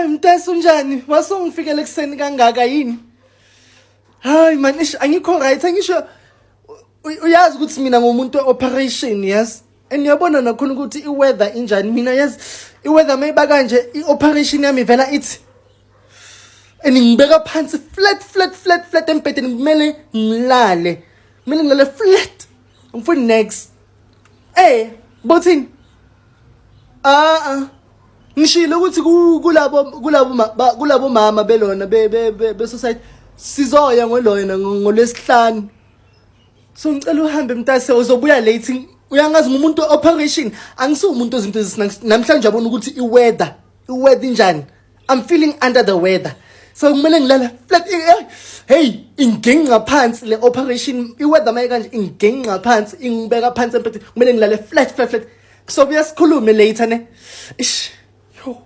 Hey mntase, unjani? Wasongifikela ekuseni kangaka yini? Hayi man, ish, angikho right, angisho uyazi ukuthi mina ngumuntu operation, yes. And uyabona nakhona ukuthi i-weather injani mina, yes. I-weather mayiba kanje, i-operation yami ivela ithi and ngibeka phansi flat flat flat flat embhedeni, kumele ngilale. Kumele ngilale flat. Ngifuna next. Eh, bothini? Ah ah. Ngishilo ukuthi kulabo mama belona be society sizoya ngoloyena ngolwesihlanu. So ngicela uhambe mntase, uzobuya late. Uyangazi ngumuntu operation, angisiwumuntu ozinto namhlanje yabona ukuthi i-weather injani. I'm feeling under the weather. So kumele ngilala flat. Hey, ingenqa phansi le operation, i-weather maye kanje ingenqa phansi, ingibeka phansi empethe, kumele ngilale flat flat flat. So buya sikhulume later ne. Ish. Yo.